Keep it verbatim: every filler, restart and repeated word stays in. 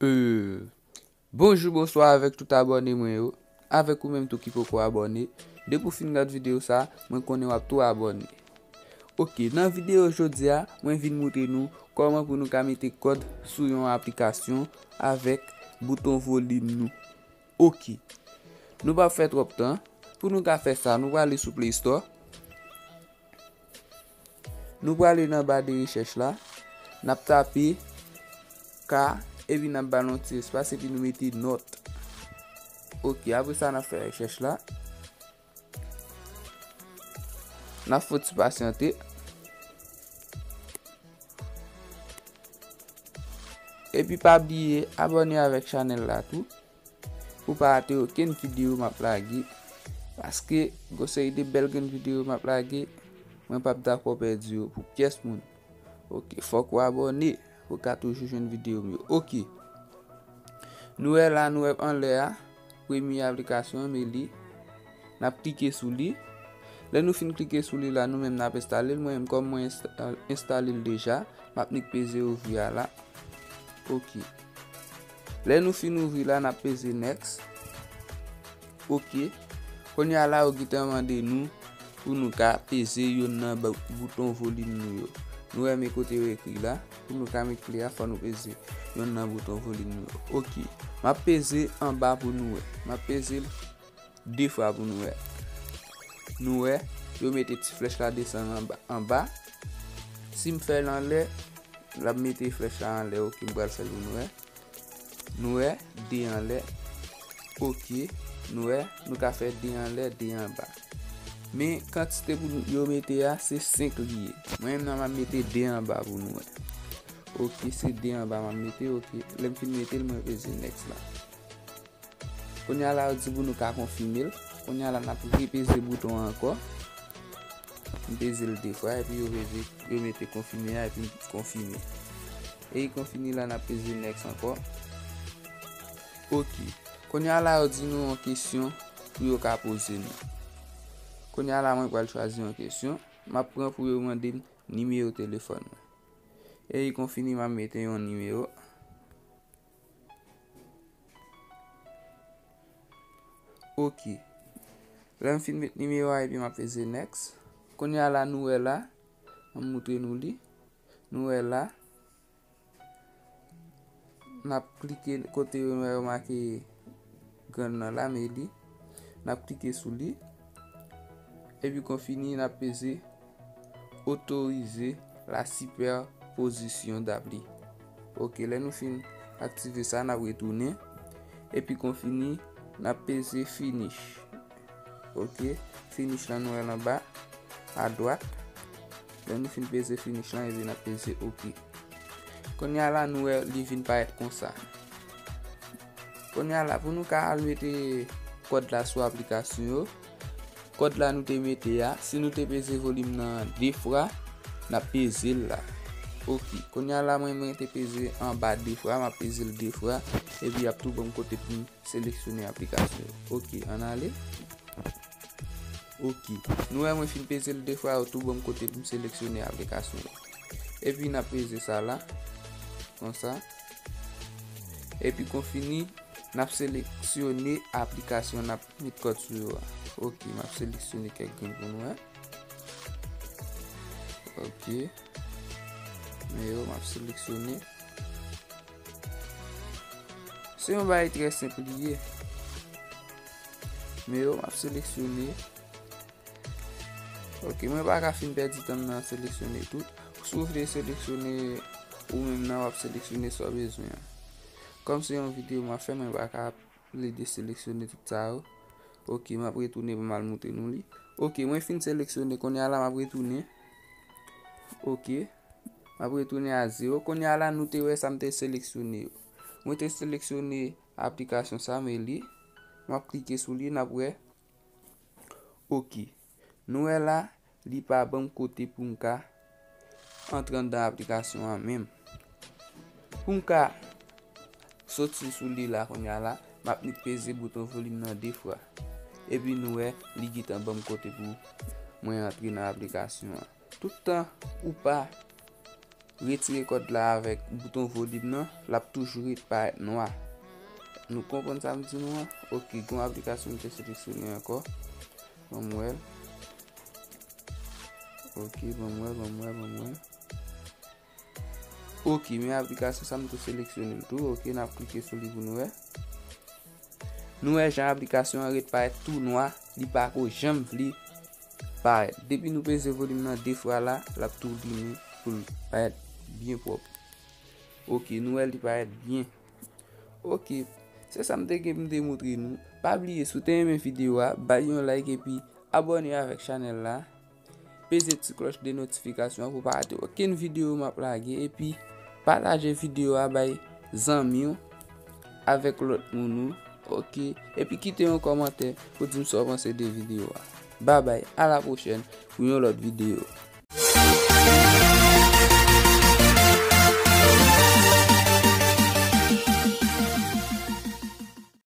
Euh, bonjou, bonswa avèk tout abòne mwen yo. Avèk ou menm tou ki poko abòne. Depi w fin gad videyo sa, mwen konnen w ap tou abòne. Oke, nan videyo jodi a, mwen vin montre nou kòman pou nou ka mete kòd sou yon aplikasyon avèk bouton volim nou. Oke. Nou p ap fè twòp tan. Pou nou ka fè sa, nou prale sou Play Store. Nou prale nan ba de rechèch la. N ap tape K epi n ap ba l yon ti espas epi nou mete nòt. Oke, apre sa n ap fè rechèch la. N ap fè ti pasyante. Epi pa bliye abòne avèk chanèl la tou. Pou pa rate okenn videyo m ap lage. Paske gon seri de bèl grenn videyo m ap lage, mwen p ap dakò pèdi yo pou pyès moun. Oke, fòk ou abòne pou w ka toujou jwenn videyo m yo. Oke. Nou wè la, nou wè anlè a, premye aplikasyon an, men li. N ap klike sou li. Lè nou fin klike sou li la, nou menm n ap enstale l. Mwen menm, kòm mwen ensta-, enstale l deja, m ap nik peze ouvri a la. Oke. Lè nou fin ouvri la, n ap peze next. Oke. Kounye a la, yo gentan mande nou pou nou ka peze yonn nan ba-, bouton volim nou yo. Nou wè men kote yo ekri la. Pou nou ka met kle a, fò nou peze yonn nan bouton volim nou yo. Oke. M ap peze anba pou nou wè. M ap peze l de fwa pou nou wè. Nou wè, yo mete ti flèch la desann anba, anba. Si m fè l anlè, l ap mete flèch la anlè. Oke, m pral fè l pou nou wè. Nou wè, de anlè. Oke, nou wè, nou ka fè de anlè, de anba. Men kantite pou yo mete a, se senk li ye. Mwen menm nan, m ap mete de anba pou nou wè. Oke, se de anba m ap mete, oke. Lè m fin mete l, mwen peze next la. Kounye a la, yo di pou nou ka konfime l. Kounye a la, n ap repeze bouton an ankò. M peze l de fwa, epi yo peze, yo mete konfime a, epi m konfime. E konfini la, n ap peze next ankò. Oke. Kounye a la, yo di nou yon kesyon pou yo ka poze nou. Kounye a la, mwen pral chwazi yon kesyon. M ap pran pou yo mande m nimewo telefòn mwen. E konfini, m ap mete yon nimewo. Oke. Lè m fin met nimewo a epi m ap peze next. Kounye a la nou wè la, m ap moutre nou li. Nou wè la. N ap klike kote yo wè yo make grenn nan la, men li. N ap klike sou li. Epi konfini, n ap peze otorize la sipèpozisyon dapli. Oke, lè nou fin aktive sa, n ap retounen. Epi konfini, n ap peze finish. Oke, finish la nou wè l anba, adwat. Lè nou fin peze finish la, epi n ap peze oke. Kounye a la, nou wè li vin parèt konsa. Kounye a la, pou nou ka al mete kòd la sou aplikasyon yo, kòd la nou te mete a, si nou te peze volim nan de fwa, n ap peze l la. Oke. Kounye a la, mwen, mwen te peze anba de fwa, m ap peze l de fwa, epi y ap tou ban m kote pou m seleksyone aplikasyon yo. Oke, ann ale. Oke. Nou wè mwen fin peze l de fwa, yo tou ban m kote pou m seleksyone aplikasyon yo. Epi n ap peze sa la. Konsa. Epi konfini, n ap seleksyone aplikasyon n ap met kòd sou yo a. Oke, m ap seleksyone kèk grenn pou nou wè. Oke. Men yo, m ap seleksyone. Se yon bagay trè senp li ye. Men yo, m ap seleksyone. Oke, mwen pa ka fin pèdi tan m nan seleksyone tout. Si w vle seleksyone ou menm nan, w ap seleksyone sa w bezwen an. Kòm se yon videyo m ap fè, mwen pa ka plede seleksyone tout sa yo. Oke, m ap retounen pou m al moutre nou li. Oke, mwen fin seleksyone, kounye a la m ap retounen. Oke, m ap retounen a zewo. Kounye a la nou te wè sa m te seleksyone yo. Mwen te seleksyone aplikasyon sa, men li. M ap klike sou li, n ap wè. Oke. Nou wè la, li pa ban m kote pou m ka antre anndan aplikasyon an menm. Pou m ka soti sou li la kounye a la, m ap nik peze bouton volim nan de fwa. Epi nou wè, li gentan ban m kote pou mwen antre nan aplikasyon an. Tout tan ou pa retire kòd la avèk bouton volim nan, l ap toujou ret parèt nwa. Nou konprann sa m di nou an? Ok, gen yon aplikasyon m te seleksyone ankò. Ban m wè l. Ok, ban m wè, ban m wè, ban m wè. Ok, men aplikasyon sa m tou seleksyone l tou. Ok, n ap klike sou li pou nou wè. Nou wè jan aplikasyon an ret parèt tou nwa, li pa ko janm vle parèt. Depi nou peze volim nan de fwa la, l ap tou limen pou l parèt byen pwòp. Ok, nou wè li parèt byen. Ok, se sa m te gen pou m te montre nou. Pa bliye, si w te renmen videyo a, bay yon like epi abòne avèk chanèl la. Peze ti klòch de notifikasyon an pou pa rate okenn videyo m ap lage. Epi, pataje videyo a bay zanmi w avèk lòt moun ou. Ok, epi kite yon kòmantè pou di m sa w panse de videyo a. Babay, a la pwochèn pou yon lòt videyo.